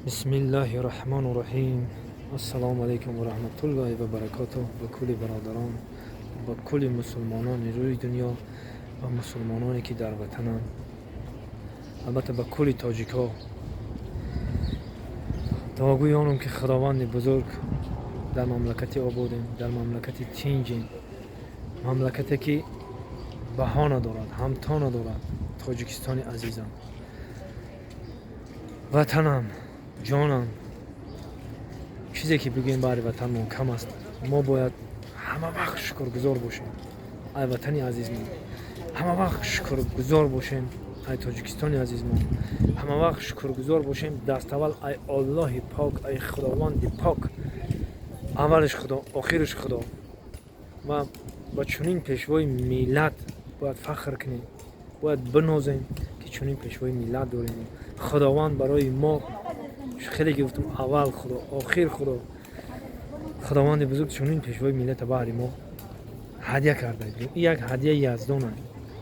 Бисмиллаҳи раҳмону раҳим. Ассалому алайкум ва раҳматуллоҳи ва баракотуҳ ба кулли бародарон, ба кулли мусулмонони рӯи дунё ва мусулмононе ки дар ватананд, албатта ба кулли тоҷикҳо. Дуогӯи онам, ки Худованди бузург дар мамлакати ободем, дар мамлакати тинҷем, мамлакате ки баҳо надорад, ҳамто надорад, Тоҷикистони азизам, ватанам, ҷонам. Чизе ки бигӯем, баҳри ватанмон кам аст. Мо бояд ҳама вақт шукргузор бошем ай ватани азизмон, ҳама вақт шукргузор бошем ай Тоҷикистони азизмон, ҳама вақт шукргузор бошем даставвал ай Оллоҳи пок, ай Худованди пок. Аввалиш Худо, охириш Худо. Ва ба чунин пешвои миллат бояд фахр кунем, бояд бинозем, ки чунин пешвои миллат дорем. Худованд барои мо, хеле гуфтум, аввал Худо, охир Худо, Худованди бузург чунин пешвои миллата баҳри мо ҳадя карда. Ин як ҳадияи Яздон,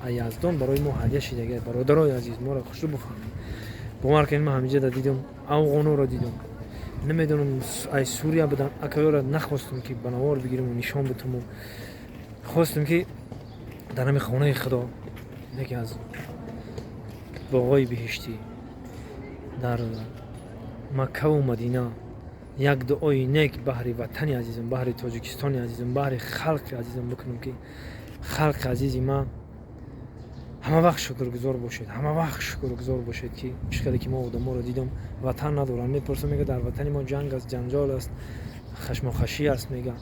Яздон барои мо ҳадя шидага. Бародарои азиз, моро хушрӯ бифаҳмед. Бовар кунед, ман ҳамиҷа дидум, афғонуро дидум, намедонам, ай Сурия будан. Акаёра нахостум, ки ба навор бигириму нишон битуму хостум, ки дар ҳами хонаи Худо, яке аз боғҳои биҳиштӣ дар Маккаву Мадина, як дуои нек баҳри ватани азизам, баҳри Тоҷикистони азизам, баҳри халқи азизам бикунам, ки халқи азизи ман, ҳама вақт шукргузор бошед, ҳама вақт шукргузор бошед, ки чӣ хеле ки мо одаморо дидам, ватан надоранд. Мепурсам, мега, дар ватани мо ҷанг аст, ҷанҷол аст, хашмохашӣ аст. Мега,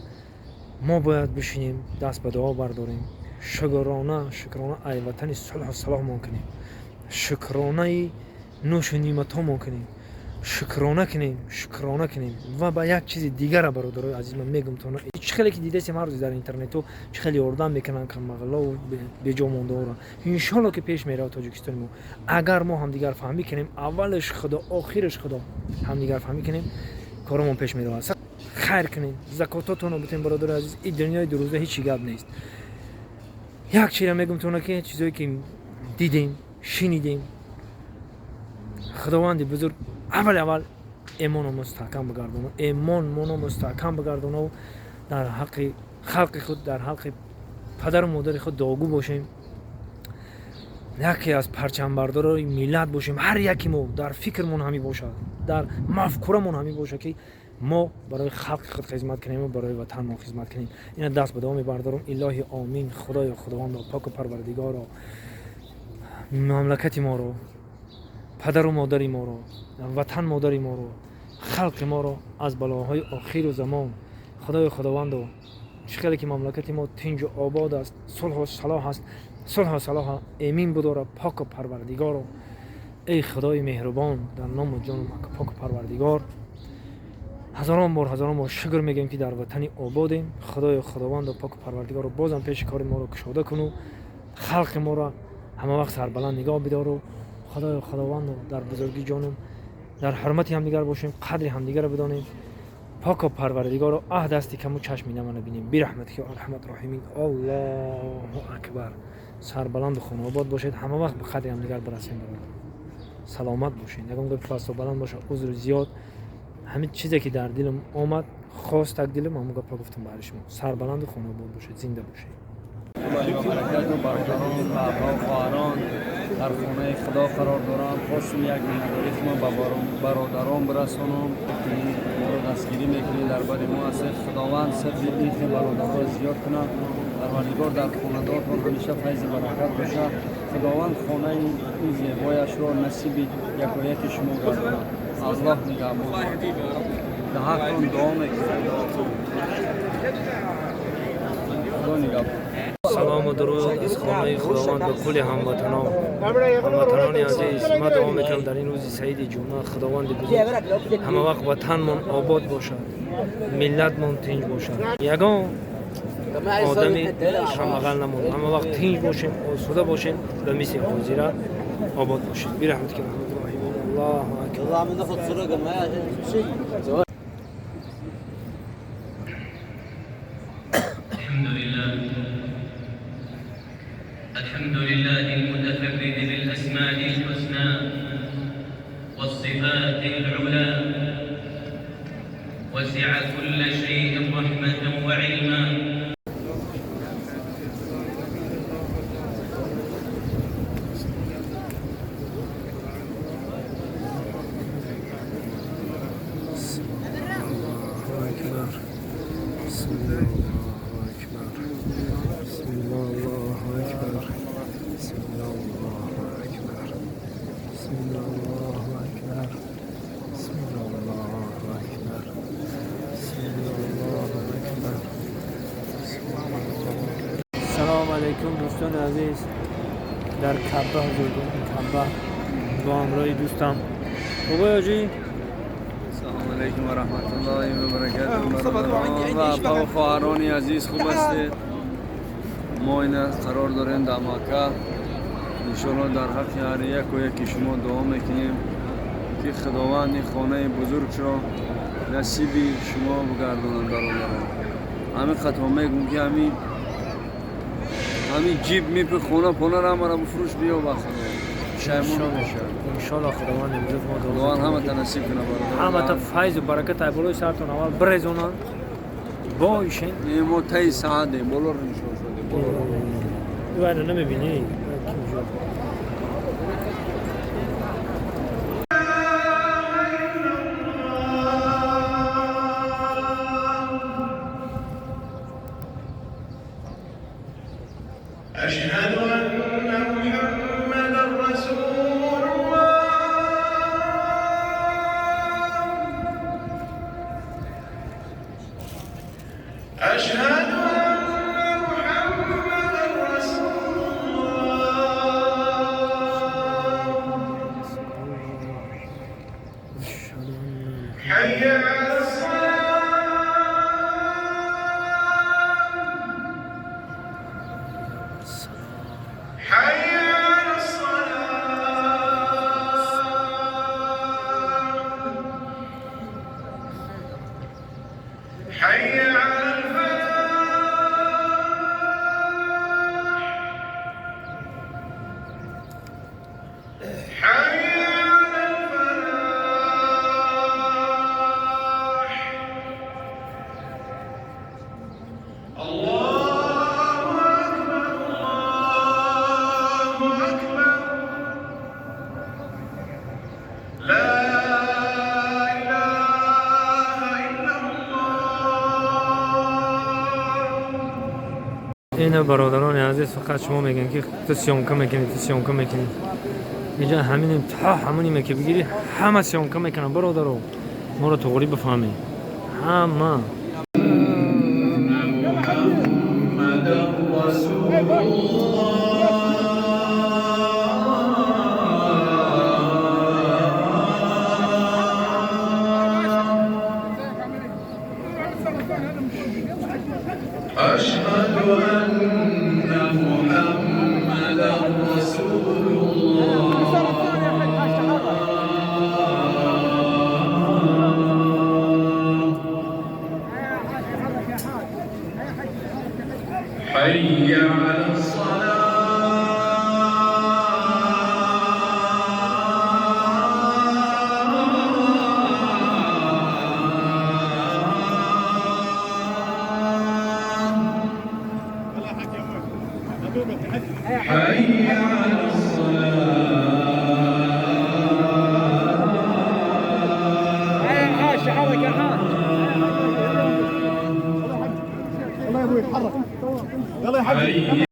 мо бояд бишинем, даст ба дуо бардорем, шукрона, шукрона ай ватани сулҳу салоҳмон кунем, шукронаи нӯшу ниматҳомон кунем, шукрона кунем, шукрона кунем. Ва ба як чизи дигара, бародарои азиз, ман мегум то чӣ хеле ки дидесем ҳар рӯз дар интернету, чӣ хеле ёрдам мекунанд камбағалову беҷо мондаоро. Иншолло, ки пеш меравад Тоҷикистони мо, агар мо ҳамдигар фаҳмӣ кунем. Аввалаш Худо, охираш Худо, ҳамдигар фаҳмӣ кунем, коромон пеш меравад. Хайр кунем, закототонро битем. Бародари азиз, ин дунёи дурӯза ҳечи гап нест. Як чизра мегум тона, ки чизое ки дидем, шинидем, Худованди бузург аввал аввал эмонро мустаҳкам бигардону, эмонмоно мустаҳкам бигардону, дар ҳаққи халқи худ, дар ҳаққи падару модари худ дуогӯ бошем, яке аз парчамбардорои миллат бошем. Ҳар яки мо дар фикрмон ҳамин бошад, дар мафкурамон ҳамин бошад, ки мо барои халқи худ хизмат кунем ва барои ватанмон хизмат кунем. Ина даст ба дуо мебардорам. Илоҳи омин. Худоё, Худовандо, поку Парвардигоро, мамлакати моро, падару модари моро, ватан модари моро, халқи моро аз балоҳои охиру замон. Худои Худовандо, чӣ хеле ки мамлакати мо тинҷу обод аст, сулҳу салоҳ аст, сулҳу салоҳа эмин будора, поку Парвардигоро. Эй Худои меҳрубон, дар ному ҷону поку Парвардигор ҳазорон бор, ҳазорон бор шукр мегӯем, ки дар ватани ободем. Худои Худовандо, поку Парвардигоро, бозам пеши кори моро кушода куну халқи моро ҳама вақт сарбаланд нигоҳ бидору. Худои Худовандо, дар бузургӣ ҷонум, дар ҳурмати ҳамдигар бошем, қадри ҳамдигарро бидонем. Поку Парвардигоро, аҳ, дасти каму чашми намана бинем. Бираҳматики арҳамат роҳимин. Аллоҳу акбар. Сарбаланду хонаобод бошед, ҳама вақт ба қадри ҳамдигар барасем. Бародар, саломат бошед. Ягон гапи пасту баланд боша, узри зиёд. Ҳамин чизе ки дар дилам омад, хост так дилам, ҳамон гапа гуфтам баҳри шумо. Сарбаланду хонаобод бошед, зинда бошед. Баракату. Бародарон ва хоҳарон, дар хонаи Худо қарор дорам. Хостум як миннатдории худро ба бародарон бирасонам, ки моро дастгирӣ мекунед, дар бари мо ҳастед. Худованд сафи ин хел бародарро зиёд кунад. Парвардигор дар хонадортон ҳамеша файзи баракат бошад. Худованд хонаи ин зебояшро насиби якояки шумо гардонад. Аллоҳ нигаҳбон. Дар ҳақтон дуо мекунем. Худо нигаҳбон. Салому дуруд аз хонаи Худованд ба кулли ҳамватанон. Ҳамватанони азиз, ман дуо мекунам, дар ин рӯзи саиди ҷумъа Худованди бузург ҳама вақт ватанмон обод бошад, миллатмон тинҷ бошад, ягон одами камбағал намонад, ҳама вақт тинҷ бошем, осуда бошем, ба мисли ҳозира обод бошем. Бираҳматики раҳматуллоҳи. Аллоҳу акбар. الحمد لله، الحمد لله المتفرد بالأسماء الحسنى والصفات العلى. وسع كل شيء رحمة وعلما. الله أكبر، بسم الله، الله أكبر، بسم الله، الله أكبر، بسم الله، الله أكبر، بسم الله، الله أكبر، بسم الله، الله أكبر، بسم الله، الله أكبر، بسم الله. سلام علیکم دوستان عزیز. در کعبه حضور داریم. کعبه با همراهی دوستم بابای حاجی. سلام علیکم و رحمت الله و برکاته. برادران و آپا و خواهران عزیز، خوب هستید؟ ما اینا قرار داریم در مکه. انشالله در حق هر یک و یکی شما دعا میکنیم که خداوند این خانه بزرگ را نصیبی شما بگرداند. برادران، همین خطا میگم که همین جیب میپ خونه پونه را مرا بفروش بیا با خدا پشیمون نمیشه. انشالله خداوند امروز ما دعا خداوند میکنیم همه که تا نصیب کنه برادران. همه تا فیض و برکت ای بالای سرتون اول برزونن باشین. این ما تای ساعت بالا رو نشون شده بالا رو. اینو نمیبینی؟ أشهد أن محمدا رسول الله. أشهد أن محمدا رسول الله. حي على الصلاة. حي على الصلاة. حي على الفلاح. حي على الفلاح. الله أكبر، الله أكبر، لا إله إلا الله. اینا برادران عزیز، فقط شما میگن که تو съёмка میکنی، تو съёмка میکنی. اینجا همینیم تا همونیمه که بگیری همه съёмка میکنن. برادرو، ما رو تغری بفهمی همه. محمدا رسول الله. أشهد أن محمدا رسول الله. حي على الصلاة. حي على الصلاة. يلا يا حبيبي. حي